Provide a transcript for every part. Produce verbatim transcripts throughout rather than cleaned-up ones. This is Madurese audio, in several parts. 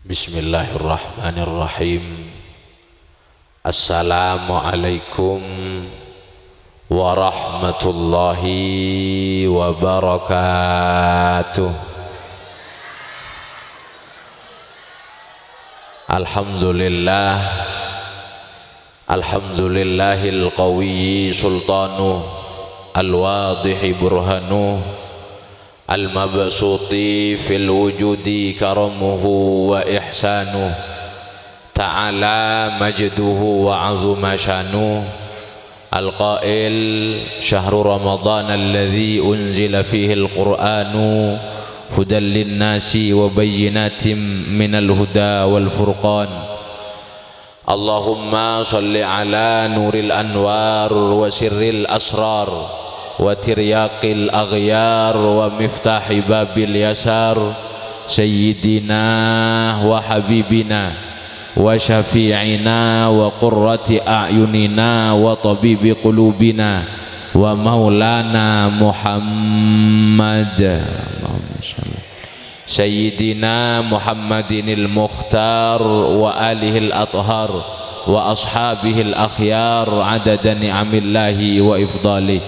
Bismillahirrahmanirrahim. Assalamualaikum warahmatullahi wabarakatuh. Alhamdulillah. Alhamdulillahil qawiyyi sultanuh, al-wadihi burhanuh, al-mabsuti fil wujudi karamuhu wa ihsanuh, ta'ala majduhu wa 'azuma syanuh. Al-qail, "Syahru Ramadhan alladzi unzila fihil Qur'anu hudan linnasi wa bayyinatim minal huda wal furqan." Allahumma shalli ala nuril anwar wa sirril asrar wa tiryaqil aghyar wa miftahi babil yasar, sayyidina wa habibina wa syafi'ina wa qurrati a'yunina wa tabibi qulubina wa maulana Muhammad. Allahumma shalli. Sayyidina Muhammadinil Mukhtar wa alihil athhar wa ashabihil akhyar adada ni'amillahi wa ifdalih.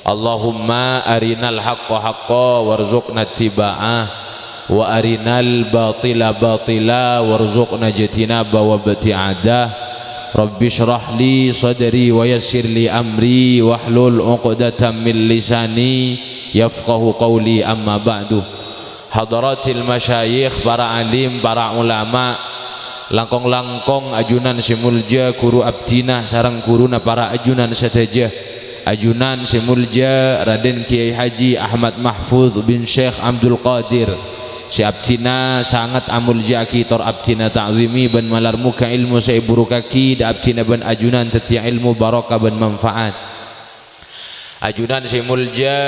Allahumma arinal haqqa haqqa warzuqna ittiba'ah, wa arinal batila batila warzuqna ijtinaba wa ibti'adah. Rabbi shrah li sadri wa yassir li amri wahlul uqdatam min lisani yafqahu qawli, amma ba'du. Hadaratil masyayikh, para alim, para ulama, langkong-langkong ajunan sè molja ghuru abdhina sareng ghuruna para ajunan sadhâjâ. Ajunan sè molja Raden Kiai Haji Ahmad Mahfud bin Syekh Abdul Qadir, sè abdhina sanget amolja'aghi tor abdhina ta'zimi bân malar moghâ ilmu sè èburukaghi dâ' abdhina bân ajunan dhâddhiyâ ilmu barokah bân manfaat. Ajunan sè molja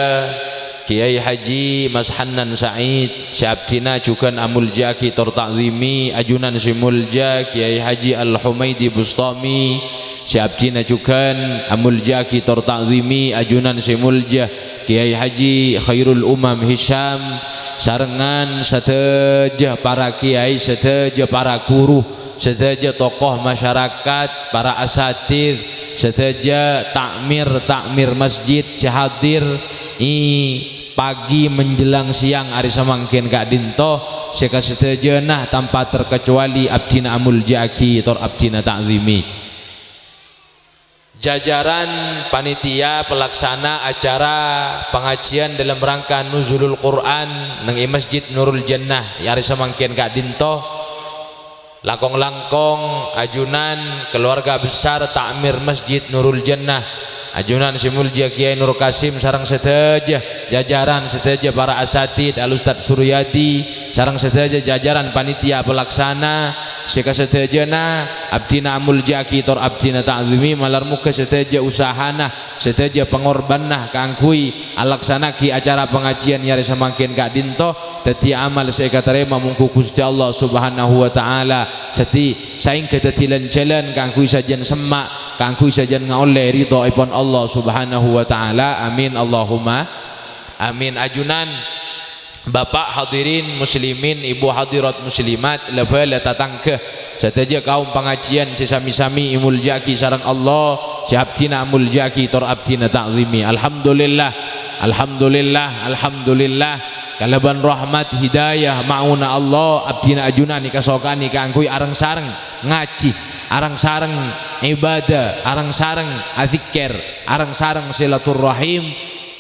Kiai Haji Mas Hannan Said, sè abdhina jhughân amolja'aghi tor ta'zimi. Ajunan sè molja Kiai Haji Al-Humaidi Bustami, sè abdhina jhughân amolja'aghi tor ta'zimi. Ajunan sè molja Kiai Haji Khairul Umam Hisham, sarengngan sadhâjâ para kiai, sadhâjâ para ghuru, sadhâjâ tokoh masyarakat, para asatidz, sadhâjâ takmir-takmir masjid sè hadir è pagi menjelang siang arè samangkèn ka'dinto, sè kasadhâjâna tanpa terkecuali abdhina amolja'aghi tor abdhina ta'zimi. Jajaran panitia pelaksana acara pengajian dalam rangka Nuzulul Quran neng è Masjid Nurul Jannah, è arè samangkèn ka'dinto, langkong-langkong ajunan keluarga besar takmir Masjid Nurul Jannah, ajunan sè molja Kiai Nur Qasim sareng sadhâjâ jajaran, sadhâjâ para asatidz, Al Ustadz Suryadi, sareng sadhâjâ jajaran panitia pelaksana, sè kasadhâjâna abdhina amolja'aghi tor abdhina ta'zimi, malar moghâ sadhâjâ usahana, sadhâjâ pangorbanna kaangghuy alaksana'aghi acara pangajian è arè samangkèn ka'dinto dhâddhi amal sè èkatarèma mongghu Ghustè Allah Subhanahu wa Ta'ala, sadhi saèngghâ dhâddhi lan-jhâlân kaangghuy sajân semma', kaangghuy sajân ngaollè ridhoèpon Allah Subhanahu wa Ta'ala. Amin, Allahumma amin. Ajunan Bapak hadirin muslimin, ibu hadirat muslimat, la-bhâlâ tatangghâ, sadhâjâ kaum pangajian sè sami-sami èmolja'aghi sareng Allah, sè abdhina amolja'aghi tor abdhina ta'zimi. Alhamdulillah, alhamdulillah, alhamdulillah. Kalabân rahmat, hidayah, ma'unah Allah, abdhina ajunan èkasokanè kaangghuy areng-sareng ngajhi, areng-sareng ibadah, areng-sareng adzikkèr, areng-sareng silaturrahim,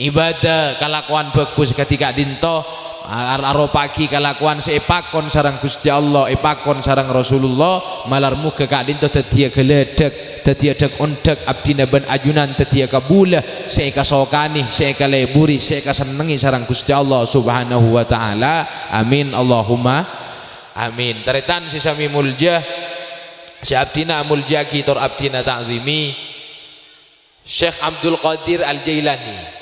ibadah, kalakowan bhâghus kadhi ka'dinto, ar-, aropa'aghi kalakowan sè èpakon sareng Ghustè Allah, èpakon sareng Rasulullah, malar moghâ ka'dinto dhâddhiyâ ghâlâdhâk, dhâddhiyâ dhâk-ondhâk abdhina bân ajunan dhâddhiyâ kabulâ sè èkasokanè, sè èkaleburi, sè èkasennengngè sareng Ghustè Allah Subhanahu wa Ta'ala. Amin, Allahumma amin. Tarètan sè sami molja, sè abdhina amolja'aghi tor abdhina ta'zimi. Syekh Abdul Qadir Al-Jailani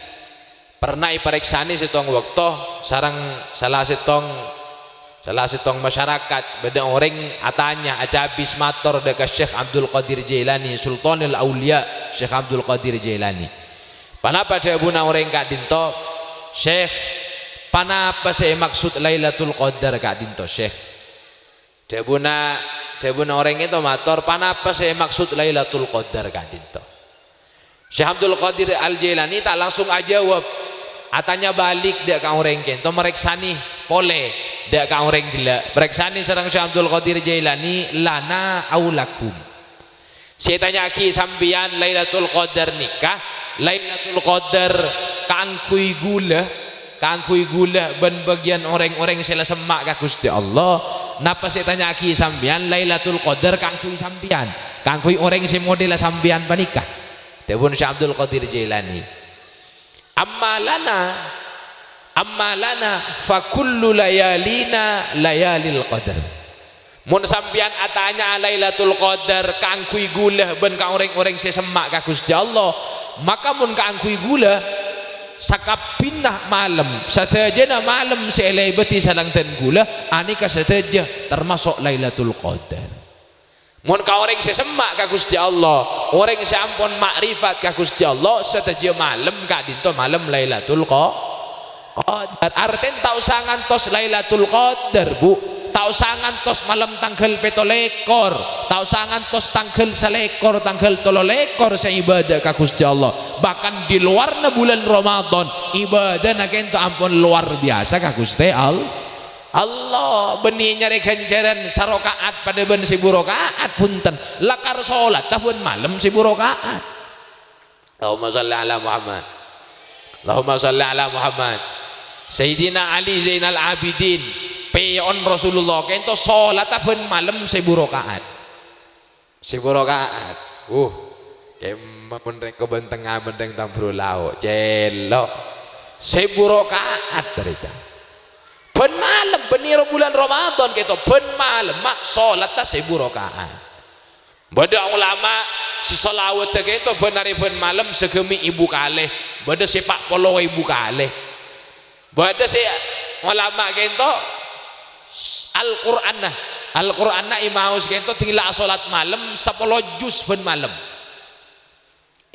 pernah èparèksanè sèttong bâkto sareng sala sèttong, sala sèttong masyarakat. Bâdâ orèng atanya, acabis mator dâ' ka Syekh Abdul Qadir Jailani, Sultanul Auliya, Syekh Abdul Qadir Jailani. Ponapa dhâbuna orèng ka'dinto, "Syekh, ponapa sè èmaksod Lailatul Qadar ka'dinto, Syekh?" Dhâbuna, dhâbuna orèng ka'dinto mator, "Ponapa sè èmaksud Lailatul Qadar ka'dinto?" Syekh Abdul Qadir Al-Jailani ta' langsung ajâwâb, atanya balik dâ' ka orèng ka'dinto, marèksanè polè dâ' ka orèng ghellâ'. Marèksanè sareng Syekh Abdul Qadir Jailani, "Lana au lakum?" Sè ètanya'aghi sampèyan Lailatul Qadar nèka, Lailatul Qadar kaangghuy ghulâ, kaangghuy ghulâ bân bâgiyân orèng-orèng sè la semma' ka Ghustè Allah. Napa sè ètanya'aghi sampèyan Lailatul Qadar kaangghuy sampèyan, kaangghuy orèng sè modèla sampèyan panèka? Dhâbuna Syekh Abdul Qadir Jailani, "Amma lana, amma lana fa kullu layalina layalil qadar." Mon sampèyan atanya'a Lailatul Qadar kaangghuy ghulâ bân ka orèng-orèng sè semma' ka Ghustè Allah, maka mon kaangghuy ghulâ, sakabbhina malem, sadhâjâna malem sè èlèbâdhi sareng dhân ghulâ, anèka sadhâjâ tamaso' Lailatul Qadar. Mon ka orèng sè semma' ka Ghustè Allah, orèng sè ampon ma'rifat ka Ghustè Allah, sadhâjâ malem ka'dinto malem Lailatul Qa-, Qadar. Artèna ta' osa ngantos Lailatul Qadar, Bu. Ta' osa ngantos malem tangghâl pètto lèkor, ta' osa ngantos tangghâl salèkor, tangghâl tello lèkor sè ibâdâ ka Ghustè Allah. Bahkan di luarna bulân Ramadan, ibâdâna ka'dinto ampon luar biyasa ka Ghustè All-, Allah. Bânnè nyarè ghânjhârân saraka'at padâ bân sèbu raka'at, bhunten. Lakar sholatta bân malem sèbu raka'at. Allahumma shalli ala Muhammad. Allahumma shalli ala Muhammad. Sayyidina Ali Zainal Abidin, pèyon Rasulullah, ka'dinto sholatta bân malem sèbu raka'at. Sèbu raka'at. Uh, kemma mon rèng Kebon Tengnga bân rèng Tamburu Lao'. Cèlo'. Sèbu raka'at, tarètan. Bân malem, bânnè bulân Ramadan ka'dinto, bân malemma sholatta sèbu raka'at. Bâdâ ulama sè sholatta ka'dinto bân arè bân malem saghâmè' èbu kalè, bâdâ sè pa' polo èbu kalè. Bâdâ sè ulama ka'dinto, Al-Qur'anna, Al-Qur'anna èmaos ka'dinto dingla asholat malem sapolo juz bân malem.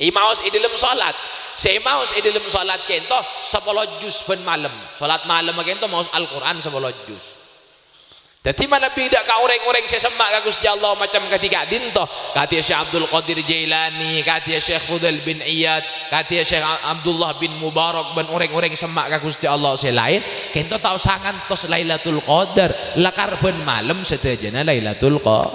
Èmaos è dâlem sholat. Sè èmaos è dâlem sholat ka'dinto sapolo juz bân malem. Sholat malem ka'dinto maos Al-Qur'an sapolo juz. Dhâddhi manabi dâ' ka orèng-orèng sè semma' ka Ghustè Allah macem kadhi ka'dinto, kadhi Syekh Abdul Qadir Jailani, kadhi Syekh Fudail bin Iyad, kadhi Syekh A-, Abdullah bin Mubarak bân orèng-orèng semma' ka Ghustè Allah sè laèn, ka'dinto ta' osa ngantos Lailatul Qadar, lakar bân malem sadhâjâna Lailatul Qa-,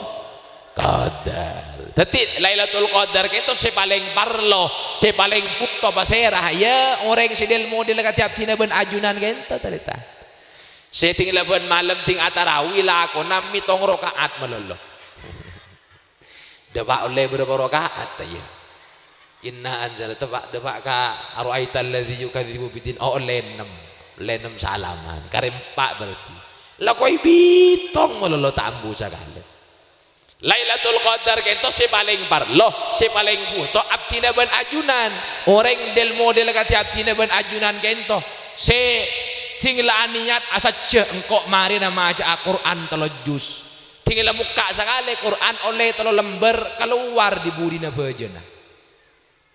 Qadar. Dhâddhi Lailatul Qadar ka'dinto sè palèng parlo, sè palèng bhuto pasèra, ya orèng sè dâl-modâl kadhi abdhina bân ajunan ka'dinto, tarètan. Sè dingla bân malem ding atarawi lakona mètong raka'at malolo. Dâpa' ollè bârâmpa raka'at, ta' iyâ? Inna anzal, dâpa', dâpa' ka ara'aital ladzi yukadzibu biddin, oh, ollè ennem. Ollè ennem salaman, karè empa' berarti. Lakona pètong malolo ta' ambu sakalè. Lailatul Qadar ka'dinto sè palèng parlo, sè palèng bhuto abdhina bân ajunan. Orèng dâl-modâl kadhi abdhina bân ajunan ka'dinto sè dingla anèyat asajjhâ engko' marèna maca'a Qur'an tello juz. Dingla mokka' sakalè Qur'an ollè tello lembâr kalowar dhi-budhina bhâjâna.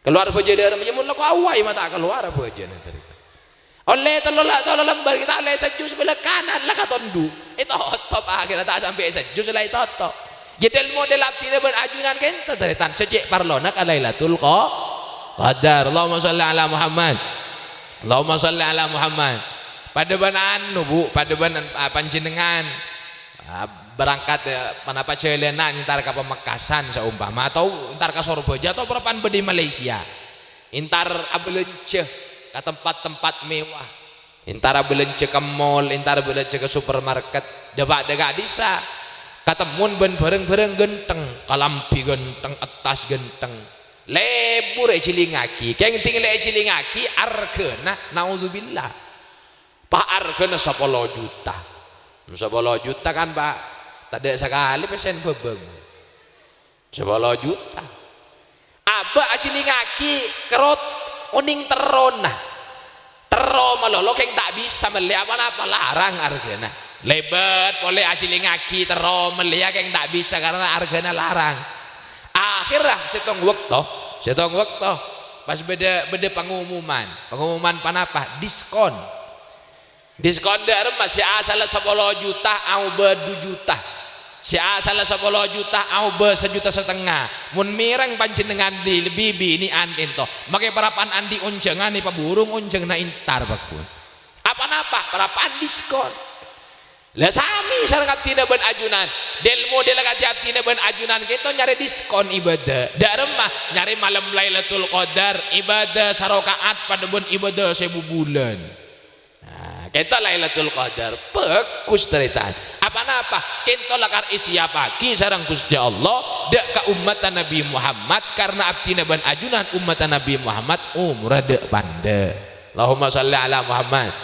Kalowar bhâjâ dârem, ya mon lako awai ma' ta' kalowar bhâjâna, tarètan. Ollè tello la-, tello lembâr, ghi' ta' ollè sajuz bâlâkana, la katondhu'. Ètotop akhèrra ta' sampè' sajuz la ètotop. Ya dâl-modâl abdhina bân ajunan ka'dinto, tarètan, sè cè' parlona ka Lailatul Qa-, Qadar. Allahumma shalli ala Muhammad. Allahumma shalli ala Muhammad. Padâ bân anu, Bu, padâ bân, ah, panjhennengngan. Ah, berangkat, eh, ponapa jhâlânan entar ka Pamekasan saompama, atau entar ka Sorbhâjâ, atau parappa'na bâdâ è Malaysia. Entar abâlânjhâ ka tempat-tempat mewah. Entar abâlânjhâ ka mall, entar abâlânjhâ ka supermarket. Dâpa' dâ' ka'dissa'. Katemmon bân bârâng-bârâng ghântheng, kalambhi ghântheng, attas ghântheng. Lebur èjhilingaghi. Kèng dingla èjhilingaghi arghâna, naudzubillah. Pa' arghâna sapolo juta. Sapolo juta kan, Pa'? Tadâ' sakalè pèssèna bhâbhâng. Sapolo juta. Abâ' ajhilingaghi kerrot onèng terrona. Terro malolo kèng ta' bisa mellè apa-napa, larang arghâna. Lèbât polè ajhilingaghi terro mellèya kèng ta' bisa karana arghâna larang. Akhèrra sèttong bâkto, sèttong bâkto pas bâdâ, bâdâ pangumuman. Pangumuman ponapa? Diskon. Diskon dâ' remma sè asalla sapolo juta aobâ du juta. Sè asalla sapolo juta, aobâ sajuta satengnga. Mon mèreng panjhennengngan bi-, bi-, binè'an kènto, makè parappa'na andi' onjhângan, èpaburung onjhânganna entar, Pak. Apa-napa, parappa'na diskon. La sami sareng abdhina bân ajunan. Del-model kadhi abdhina bân ajunan kènto nyarè diskon ibadah. Dâ' remma nyarè malem Lailatul Qadar, ibadah saraka'at padâ bân ibadah sèbu bulân. Nah, kènto Lailatul Qadar. Bhâghus, tarètan. Apa-napa? Kènto lakar èsèyapaghi sareng Ghustè Allah dâ' ka ommatta Nabbhi Muhammad, karna abdhina bân ajunan ommatta Nabbhi Muhammad omorra dâ' pandâ'. Allahumma shalli ala Muhammad.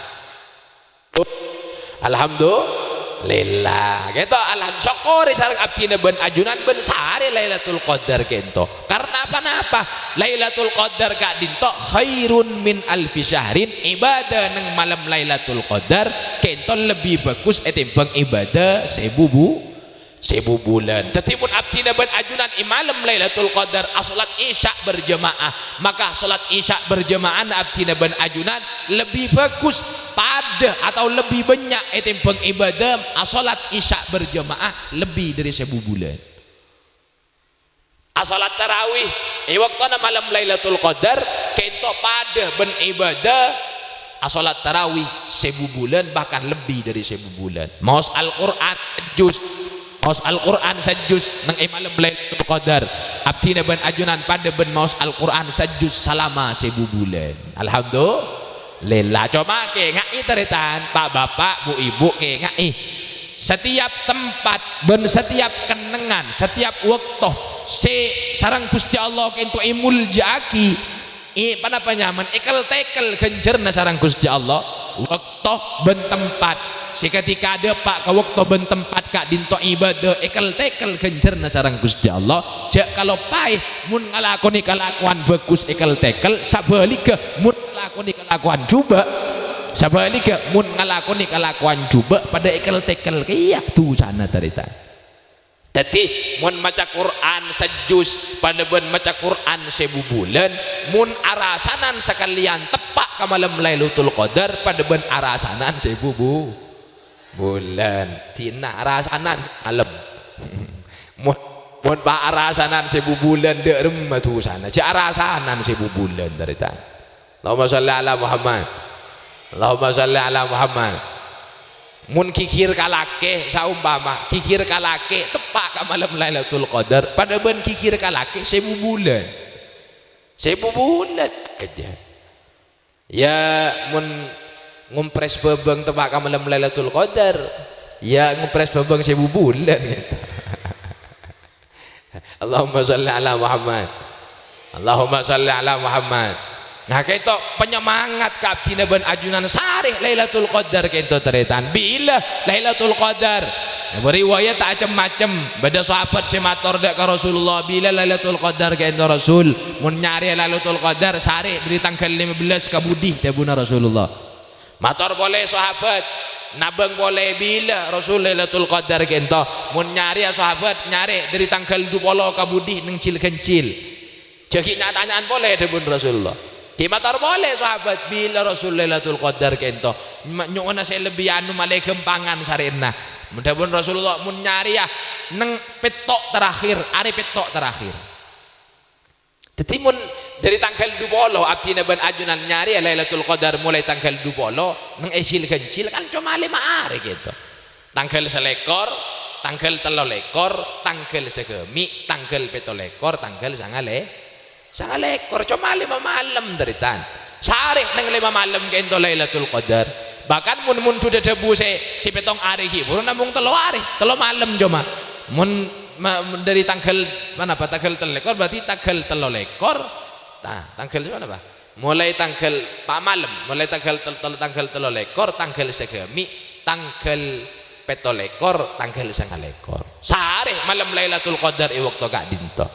Alhamdulillah. Kènto alham-, sokkorè sareng abdhina bân ajunan bân sarè Lailatul Qadar kènto. Karna apa-napa? Lailatul Qadar ka'dinto khairun min alfi syahrin. Ibadah neng malem Lailatul Qadar kènto lebbi bhâghus ètèmbhâng ibadah sèbu bu-, sèbu bulân. Dhâddhi, mon abdhina bân ajunan è malem Lailatul Qadar asolat Isya berjamaah, maka solat Isya berjamaahna abdhina bân ajunan lebbi bhâghus, padâ atau lebbi bânnya' ètèmbhâng ibadah asolat Isya berjamaah lebbi dâri sèbu bulân. Asolat tarawih è bâktona malem Lailatul Qadar kènto padâ bân ibadah asolat tarawih sèbu bulân, bahkan lebbi dâri sèbu bulân. Maos Al-Qur'an sajjus, maos Al-Qur'an sajjus neng è malem Lailatul Qadar. Abdhina bân ajunan padâ bân maos Al-Qur'an sajjus salama sèbu bulân. Alhamdulillah. Coma kèngaè, tarètan, pa'-bapa', bu'-ibu', kèngaè. Setiap tempat bân setiap kennengngan, setiap bâkto sè sareng Ghustè Allah kènto èmolja'aghi, è, panapa nyamana, èkel-tèkel ghânjhârânna sareng Ghustè Allah. Bâkto bân tempat. Sè katèka dâpa' ka bâkto bân tempat ka'dinto ibadah èkel-tèkel ghânjhârânna sareng Ghustè Allah. Jhâ' kaloppaè, mon ngalakonè kalakowan bhâghus èkel-tèkel, sabhâligghâ, mon ngalakonè kalakowan jhubâ', sabhâligghâ, mon ngalakonè kalakowan jhubâ', padâ èkel-tèkel kèya dhusana, tarètan. Dhâddhi, mon maca Qur'an sajjus padâ bân maca Qur'an sèbu bulân, mon arasanan sakalèyan teppa' ka malem Lailatul Qadar padâ bân arasanan sèbu bu-, bulân. Dina arasanan malem. Mon, mon pa' arasanan sèbu bulân, dâ' remma dhusana. Jhâ' arasanan sèbu bulân, tarètan. Allahumma shalli ala Muhammad. Allahumma shalli ala Muhammad. Mon ghighir ka lakè, saompama ghighir ka lakè teppa' ka malem Lailatul Qadar, padâ bân ghighir ka lakè sèbu bulân. Sèbu bulân. Kejjhâ'. Ya, mon ngomprès bhâbâng teppa' ka malem Lailatul Qadar, ya ngomprès bhâbâng sèbu bulân, gitu. Allahumma shalli ala Muhammad. Allahumma shalli ala Muhammad. Nah, kèto panyemangat ka abdhina bân ajunan sarè Lailatul Qadar kèto, tarètan. Bilâ Lailatul Qadar? Nah, riwayat ta' cem-macem. Bâdâ sahabat sè mator dâ' ka Rasulullah, "Bilâ Lailatul Qadar kèto, Rasul?" "Mon nyarè Lailatul Qadar, sarè dâri tangghâl lèma bellâs ka budi," dhâbuna Rasulullah. Mator polè sahabat, nabâng polè, "Bilâ Rasul Lailatul Qadar kèto?" "Mon nyarèya sahabat, nyarè dâri tangghâl dupolo ka budi neng jil-ghânjil." Jhâ' ghi' nya-tanya'an polè dhâbuna Rasulullah. Ghi' mator polè sahabat, "Bilâ Rasul Lailatul Qadar kèto?" Ma-, nyo'ona sè lebbi anu malè ghâmpangan sarèna. Dhâbuna Rasulullah, "Mon nyarèya neng pètto' terakhir, arè pètto' terakhir." Dhâddhi, mon dâri tangghâl dupolo abdhina bân ajunan nyarèya Lailatul Qadar molaè tangghâl dupolo, neng è jil-ghânjil kan coma lèma arè kèto. Tangghâl salèkor, tangghâl tello lèkor, tangghâl saghâmi', tangghâl pètto lèkor, tangghâl sangalè-, sangalèkor. Coma lèma malem, tarètan. Sarè neng lèma malem kèto Lailatul Qadar. Bahkan mon, mon dhudhâ dhâbu sè, sè pèttong arè ghi' buru namong tello arè, tello malem coma. Mon Ma-, dâri tangghâl, manapa, tangghâl tellèkor, berarti tangghâl tello lèkor. Ta-, tangghâl sè manapa? Molaè tangghâl pa-, malem, molaè tangghâl tel-, tel-, tangghâl tello lèkor, tangghâl saghâmi', tangghâl pètto lèkor, tangghâl sanga lèkor. Sarè malem Lailatul Qadar è bâkto ka'dinto.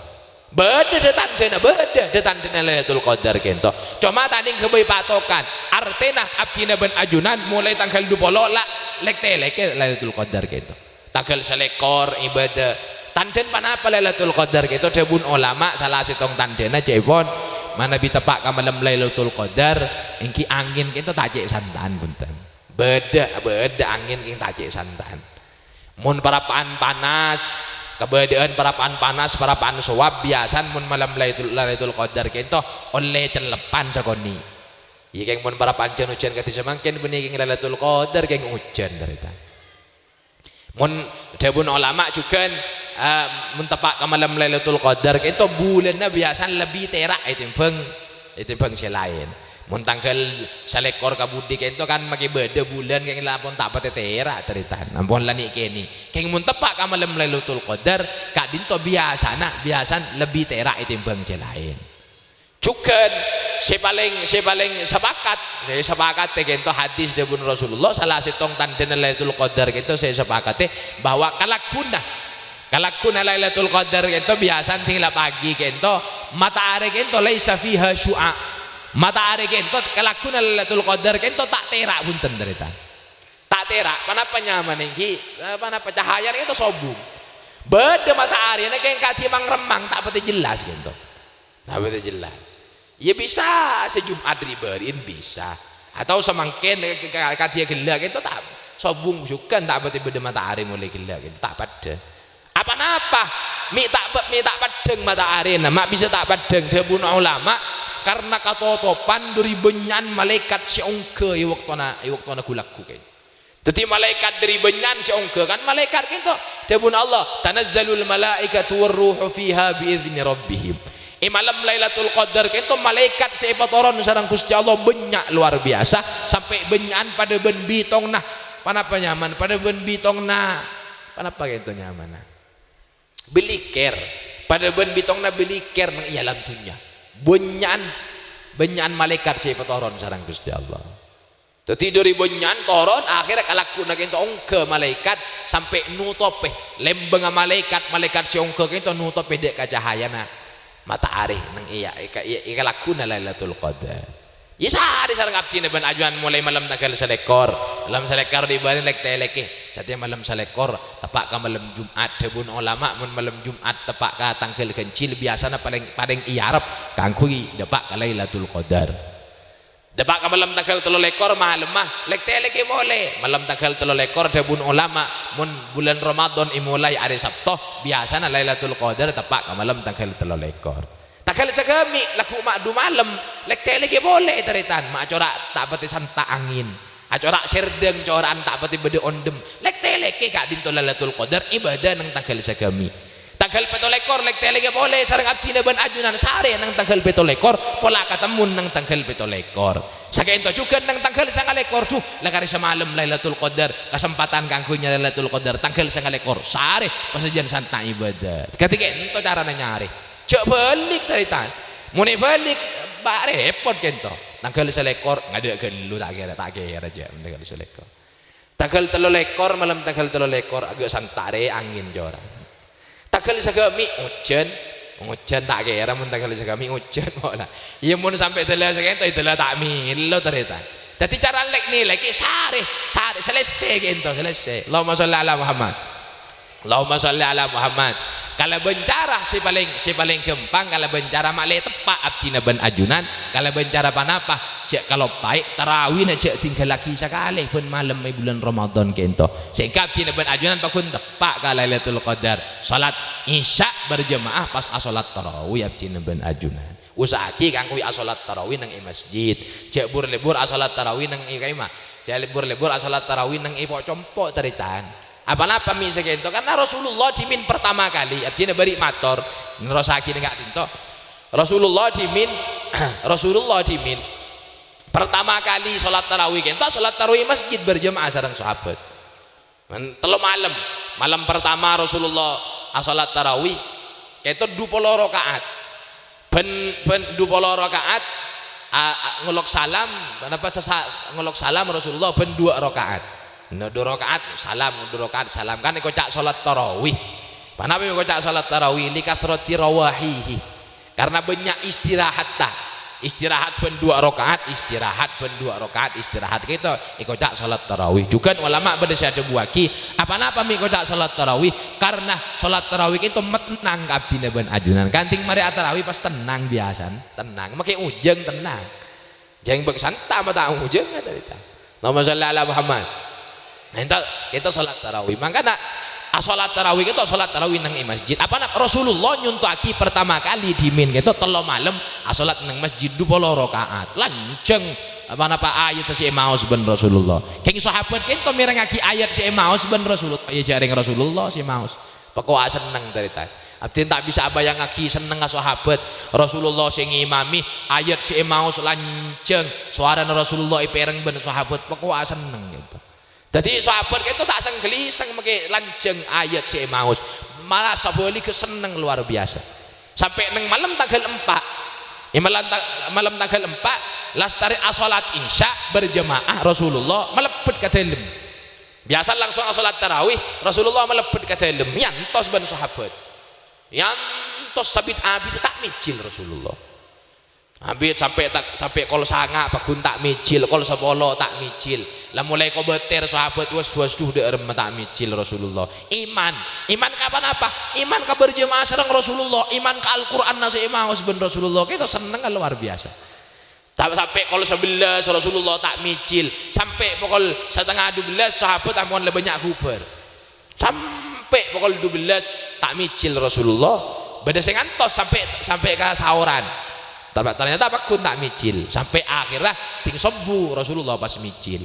Bâdâ dâ-tandhâna, bâdâ dâ-tandhâna Lailatul Qadar kènto. Coma ta' nèng ghâbây patokan. Artèna abdhina bân ajunan molaè tangghâl dupolo la lèk-tèlèkè Lailatul Qadar kènto. Tangghâl salèkor ibadah. Tandhâna ponapa Lailatul Qadar kèto? Dhâbuna ulama, sala sèttong tandhâna ca'èpon, manabi teppa' ka malem Lailatul Qadar, èngghi angèn kèto ta' cè' santan, bhunten. Bâdâ, bâdâ angèn kèng ta' cè' santan. Mon parappa'an panas, kabâdâ'ân parappa'an panas, parappa'an sowab, biyasana mon malem Lailatul, Lailatul Qadar kento ollè cellepan sakonè'. Iyâ, kèng mon parappa'an jhân-ojhân kadhi samangkèn bânnè kèng Lailatul Qadar kèng ojhân, tarètan. Mon dhâbuna ulama jhughân, eh, mon teppa' ka malem Lailatul Qadar kento bulânna biyasana lebbi tèra' ètèmbhâng, ètèmbhâng sè laèn. Mon tangghâl salèkor ka budi kento kan makè bâdâ bulân kèng la ampon ta' patè tèra', tarètan. Ampon la nè'-kènè'. Kèng mon teppa' ka malem Lailatul Qadar, ka'dinto biyasana, biyasana lebbi tèra' ètèmbhâng sè laèn. Jhughân sè palèng, sè palèng sapakat, sè sapakatè kento hadis dhâbuna Rasulullah, sala sèttong tandhâna Lailatul Qadar kento sè sapakatè bahwa kalagguna, kalagguna Lailatul Qadar kento biyasana ding la pagi kento, mata'arè kento laisa fiha syu'a. Mata'arè kento kalagguna Lailatul Qadar kento ta' tèra' bhunten, tarètan. Ta' tèra', panapa nyamana ènggi? Eh, panapa cahayana kento sobung. Bâdâ mata'arèna kèng kadhi mang-remmang, ta' patè jelas kento. Ta' patè jelas. Iyâ bisa sè Jum'at ri'-bâri'en bisa. Atau samangkèn ka-, ka-, kadhiyâ ghellâ' kento ta' sobung jhughân ta' patè bâdâ mata'arè molaè ghellâ' kento ta' paddhâ. Apa napa? Mè' ta' pa-, mè' ta' paddhâng mata'arèna, ma' bisa ta' paddhâng dhâbuna ulama, karna katotopan dhâri bânnya'an malaèkat sè ongghâ è bâktona, è bâktona ghu-lagghu kento. Dhâddhi malaèkat dhâri bânnya'an sè ongghâ, kan malaèkat kento. Dhâbuna Allah, "Tanazzalul malaikatu war ruhu fiha bi idzni rabbihim." È malem Lailatul Qadar kento malaèkat sè èpatoron sareng Ghustè Allah bânnya' lowar biyasa, sampè' bânnya'an padâ bân bitongnga. Panapa nyamana? Padâ bân bitongnga. Panapa kento nyamana? Bilikèr. Padâ bân bitongnga bilikèr neng è alam dhunnya. Bânnya'an, bânnya'an malaèkat sè èpatoron sareng Ghustè Allah. Dhâddhi dhâri bânnya'an toron, akhèrra kalagguna kento ongghâ malaèkat sampè' notopè. Lèmbângnga malaèkat, malaèkat sè ongghâ kento notopè dâ' ka cahayana mata'arè neng iyâ, è ka-, iyâ, è kalagguna Lailatul Qadar. Iyâ sarè sareng abdhina bân ajunan molaè malem tangghâl salèkor. Malem salèkor ri'-bâri'en lèk-tèlèkè. Satèya malem salèkor, teppa' ka malem Jum'at. Dhâbuna ulama, mon malem Jum'at teppa' ka tangghâl Ghânjil, biyasana palèng, palèng èarep kaangghuy dâpa' ka Lailatul Qadar. Dâpa' ka malem tangghâl tello lèkor malemma, lèk-tèlèkè polè. Malem tangghâl tello lèkor, dhâbuna ulama, mon bulân Ramadan èmolaè arè Sabto, biyasana Lailatul Qadar teppa' ka malem tangghâl tello lèkor. Tangghâl saghâmè', lagghu' ma' du malem, lèk-tèlèkè polè, tarètan, ma' cora' ta' patè santa' angèn. Acora' sèrdhâng, cora'an ta' patè bâdâ ondhem. Lèk-tèlèkè ka'dinto Lailatul Qadar, ibâdâ neng tangghâl saghâmè'. Tangghâl pètto lèkor, lèk-tèlèkè polè sareng abdhina bân ajunan sarè neng tangghâl pètto lèkor, pola katemmo neng tangghâl pètto lèkor. Sakènto jhughân neng tangghâl sanga lèkor, dhu, la karè samalem Lailatul Qadar, kasempadhân kaangghuy nyarè Lailatul Qadar, tangghâl sanga lèkor, sarè, pasajân santa' ibâdâ. Kadhi kènto carana nyarè. Jhâ' bâlik, tarètan. Mon èbâlik, bâ' rèpot kènto. Tangghâl salèkor, ngadâ' ghâllu, ta' kèra, ta' kèra, jhâ', tangghâl salèkor. Tangghâl tello lèkor, malem tangghâl tello lèkor, aghâ' santa' rè angèn cora'. Tangghâl saghâmè', ojhân. Ojhân ta' kèra mon tangghâl saghâmè', ojhân, mola. Iyâ, mon sampè' dâlâ sakènto, dâlâ ta' mèlo, tarètan. Dhâddhi cara lèk-nèlèkè sarè, sarè, salèsè kènto, salèsè. Allahumma sholli ala Muhammad. Allahumma sholli ala Muhammad. Kalabân cara sè palèng, sè palèng ghâmpang, kalabân cara ma'lè teppa' abdhina bân ajunan, kalabân cara panapa? Jhâ' kalopaè tarawina, jhâ' tingghâllaghi sakalè bân malem è bulân Ramadan kènto. Sèngghâ abdhina bân ajunan pagghun teppa' ka Lailatul Qadar. Salat Isya berjamaah pas asolat tarawih abdhina bân ajunan. Usaha'aghi kaangghuy asolat tarawih neng è masjid. Jhâ' bur-lebur asolat tarawih neng è ka'imma. Jhâ' bur-lebur asolat tarawih neng è po'-compo', tarètan. Aponapa mè' sakènto? Karna Rasulullah dhimèn pertama kali, abdhina bâri' mator, nerrossaghi neng ka'dinto. Rasulullah dhimèn, Rasulullah dhimèn pertama kali salat tarawih kènto, salat tarawih masjid berjamaah sareng sahabat. Kan tello malem. Malem pertama Rasulullah asolat tarawih, kènto dhu polo rakaat. Bân, bân dhu polo rakaat, a, a, ngolok salam, napa sesa-, ngolok salam Rasulullah bân dhu rakaat. Nah, dhu rakaat salam, dhu rakaat salam. Kan èkoca' salat tarawih. Panapa èkoca' salat tarawih? Li kathrati rawahihi. Karna bânnya' istirahatta. Istirahat bân dhu rakaat, istirahat bân dhu rakaat, istirahat. Kènto èkoca' salat tarawih. Jhughân ulama bâdâ sè adhâbuwaghi, aponapa mè' èkoca' salat tarawih? Karna salat tarawih kènto matennang ka abdhina bân ajunan. Kan ding marè atarawih pas tennang biyasana, tennang. Makè ojhân tennang. Jhâ' bâk santa' ma' ta' ojhân, tarètan. Allahumma sholli ala Muhammad. Nah, ènto, ènto salat tarawih. Mangkana Asolat tarawih kèto, asolat tarawih neng è masjid. Apa na-, Rasulullah nyonto'aghi pertama kali dhimèn kèto tello malem asolat neng masjid dhu polo rakaat. Lanjhâng, apa napa ayat sè èmaos bân Rasulullah. Kèng sahabat kèto mèrengngaghi ayat sè èmaos bân Rasulullah. Ya jhâ' rèng Rasulullah sè maos. Pakowa senneng, tarètan. Abdhina ta' bisa abayangngaghi sennengnga sahabat. Rasulullah sè ngimami, ayat sè èmaos lanjhâng, sowarana Rasulullah èpèrèng bân sahabat, pakowa senneng kèto. Dhâddhi sahabat kèto ta' seng-ghâliseng mangkè lanjhâng ayat sè èmaos, malah sabhâligghâ senneng lowar biyasa. Sampè' neng malem tangghâl empa', è malem ta-, malem tangghâl empa', lastarè asolat isya berjamaah, Rasulullah malebbhât ka dâlem. Biyasa langsung asolat tarawih, Rasulullah malebbhât ka dâlem, èyantos bân sahabat. Èyantos sabit-abit ta' mèjhil Rasulullah. Abit sampè' ta-, sampè' kol sanga' pagghun ta' mèjhil, kol sapolo ta' mèjhil. La molaè kobâtèr sahabat was-was dhu dâ' remma ta' mèjhil Rasulullah. Iman. Iman ka ponapa? Iman ka berjamaah sareng Rasulullah. Iman ka Al-Qur'anna sè èmaos bân Rasulullah. Kèto sennengnga lowar biyasa. Ta-, sampè' kol sabellâs Rasulullah ta' mèjhil, sampè' pokol satengnga dubellâs sahabat ampon la bânnya' ghubâr. Sampè' pokol dubellâs ta' mèjhil Rasulullah, bâdâ sè ngantos sampè', sampè' ka saoran. Ta-, ternyata pagghun ta' mèjhil, sampè' akhèrra dhing sobbhu Rasulullah pas mèjhil.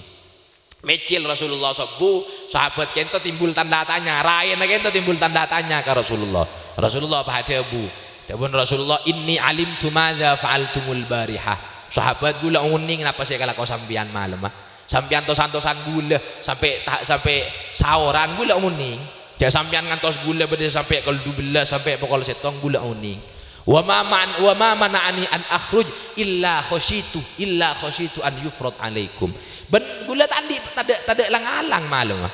Mèjhil Rasulullah sobbhu, sahabat kèto timbul tanda tanya, raèna kèto timbul tanda tanya ka Rasulullah. Rasulullah pas adhâbu, dhâbuna Rasulullah, "Inni alimtu madza fa'altumul barihah." Sahabat, ghulâ onèng napa sè èkalako sampèyan malemma. Sampèyan tos-antosan ghulâ sampè' ta-, sampè' saoran, ghulâ onèng. Jhâ' sampèyan ngantos ghulâ bâdâ sampè' pokol dubellâs sampè' pokol sèttong, ghulâ onèng. "Wa ma man-, wa ma mana'ani an akhruj illa khasyitu, illa khasyitu an yufrad alaikum." Bân ghulâ ta' andi', tadâ', tadâ' lang-alang malemma.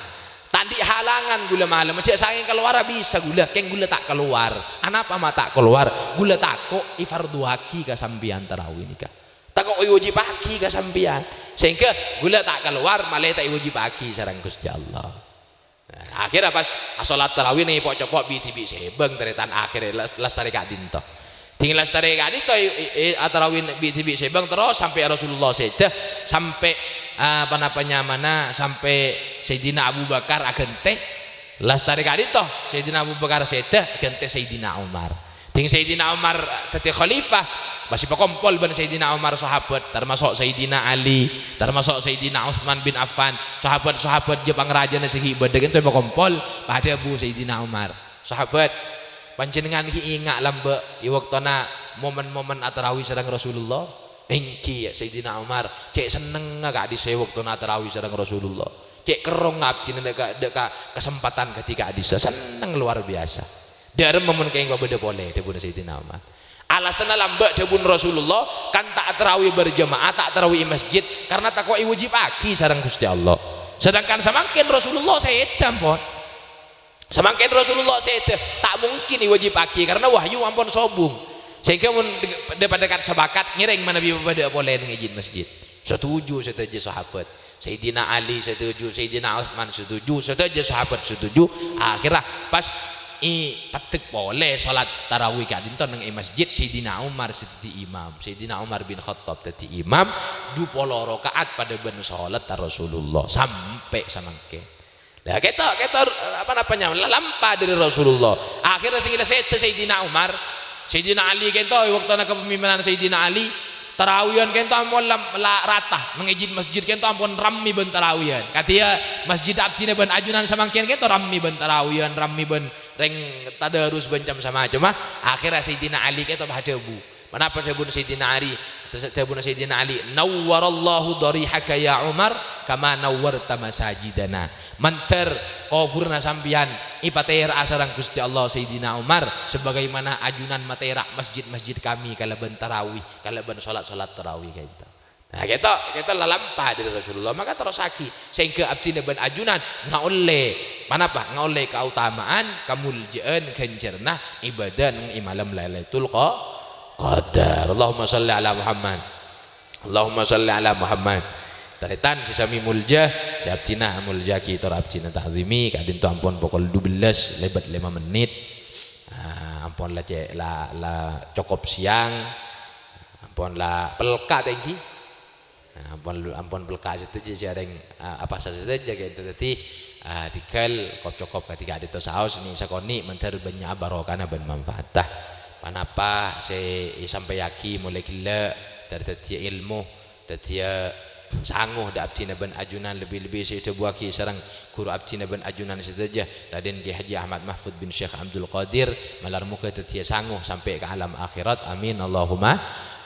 Ta' andi' halangan ghulâ malemma. Jhâ' sakèng kalowarra bisa ghulâ, kèng ghulâ ta' kalowar. Anapa ma' ta' kalowar? Ghulâ tako' èfardhuwaghi ka sampèyan tarawih nèka. Tako' èwâjibhâghi ka sampèyan. Sehingga ghulâ ta' kalowar, malè ta' èwâjibhâghi sareng Ghustè Allah. Nah, akhèrra pas asolat tarawih nèng po'-copo' bi'-dhibi' sèbâng, tarètan, akhèrra las-, lastarè ka'dinto. Dhing lastarè ka'dinto, e, e, e, atarawih bi'-dhibi' sèbâng, terros sampè' Rasulullah sèdhâ, sampè', a, ponapa nyamana, sampè' Sayyidina Abu Bakar aghântè. Lastarè ka'dinto, Sayyidina Abu Bakar sèdhâ, aghântè Sayyidina Umar. Dhing Sayyidina Umar dhâddhi khalifah, pas èpakompol bân Sayyidina Umar sahabat, termasuk Sayyidina Ali, termasuk Sayyidina Utsman bin Affan, sahabat-sahabat jâ pangrajâna sè ghi' bâdâ kènto èpakompol, pas adhâbu Sayyidina Umar, "Sahabat, panjhennengngan ghi' enga' lambâ' è bâktona momen-momen atarawih sareng Rasulullah?" "Èngghi, ya Sayyidina Umar, cè' sennengnga ka'dissa' è bâktona atarawih sareng Rasulullah. Cè' kerrong abdhina dâ' ka, dâ' ka kasempatan kadhi ka'dissa', senneng lowar biyasa." "Dâ' remma mon kèng pabâdâ polè," dhâbuna Sayyidina Umar. Alasanna lambâ' dhâbuna Rasulullah, kan ta' atarawih berjamaah, ta' atarawih è masjid, karena tako' èwâjibhâghi sareng Ghustè Allah. Sedangkan samangkèn Rasulullah sèdhâ, ampon. Samangkèn Rasulullah sèdhâ, ta' mungkin èwâjibhâghi karena wahyu ampon sobung. Sehingga mon de-, de-, padâ kan sapakat ngèrèng manabi pabâdâ'â polè neng è jin masjid. Setuju sadhâjâ sahabat. Sayyidina Ali setuju, Sayyidina Utsman setuju, sadhâjâ sahabat setuju. Akhirra pas i-, peddhek polè salat tarawih ka'dinto neng è masjid, Sayyidina Umar sè dhâddhi imam. Sayyidina Umar bin Khattab dhâddhi imam, dhu polo rakaat padâ bân salat Rasulullah sampè' samangkèn. Lah, kèto, kèto, apa, napa nyama, la-, lampa dâri Rasulullah. Akhirnya tinggal sèdhâ Sayyidina Umar, Sayyidina Ali kèto, è bâktona kepemimpinan Sayyidina Ali, tarawihan kèto ampon lam-, la-, rata, neng è jin masjid kèto ampon rammè bân tarawihan. Kadhiyâ masjid abdhina bân ajunan samangkèn kèto rammè bân tarawihan, rammè bân rèng tadarus bân cem-, samacemma. Akhirnya Sayyidina Ali kèto pas adhâbu. Ponapa dhâbuna Sayyidina Ali? Dhâbuna Sayyidina Ali, "Nawwarallahu dharihaka ya Umar, kama nawwarta masajidana." Mandhâr kobhurrâ sampèyan èpatèra'a sareng Ghustè Allah Sayyidina Umar, sebagaimana ajunan matèra' masjid-masjid kami kalabân tarawih, kalabân salat-salat tarawih ka'dinto. Nah, kèto, kèto lalampa dâri Rasulullah, maka terrossaghi, sehingga abdhina bân ajunan ngaollè, ponapa? Ngaollè kautamaan, kamoljâ'ân, ghânjhârânna ibadah neng è malem Lailatul Qa-, Qadar. Allahumma shalli ala Muhammad. Allahumma shalli ala Muhammad. Tarètan sè samè molja, sè abdhina amoljâ'aghi tor abdhina ta'zimi, ka'dinto ampon pokol dubellâs lèbât lèma mennit. Ah, ampon la cè-, la, la cokop siang. Ampon la pelka' ta' èngghi. Nah, ampon, ampon pelka' sadhâjâ jhâreng, ah, apasa sadhâjâ ka'dinto. Dhâddhi, Ah, tèngghâl kop-cokop kadhi ka'dinto saos nè' sakonè' mandhâr bânnya' barokana bân manfaatta. Ponapa sè èsampèyaghi molaè ghellâ' dhâri dhâddhiyâ èlmo, dhâddhiyâ sango dhâ' abdhina bân ajunan, lebbi-lebbi sè èdhâbuwâghi sareng ghuru abdhina bân ajunan sadhâjâ, Raden Kiai Haji Ahmad Mahfud bin Syekh Abdul Qadir, malar moghâ dhâddhiyâ sango sampè' ka alam akhèrat. Amin, Allahumma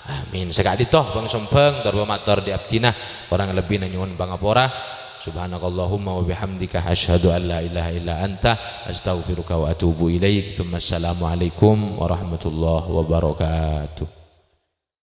amin. Saka'dinto bâng-sombâng tor pamator dhâri abdhina, korang lebbina nyo'on pangapora. Subhanakallahumma wa bihamdika, asyhadu an la ilaha illa anta, astaghfiruka wa atubu ilaik. Tsumma assalamualaikum warahmatullahi wabarakatuh.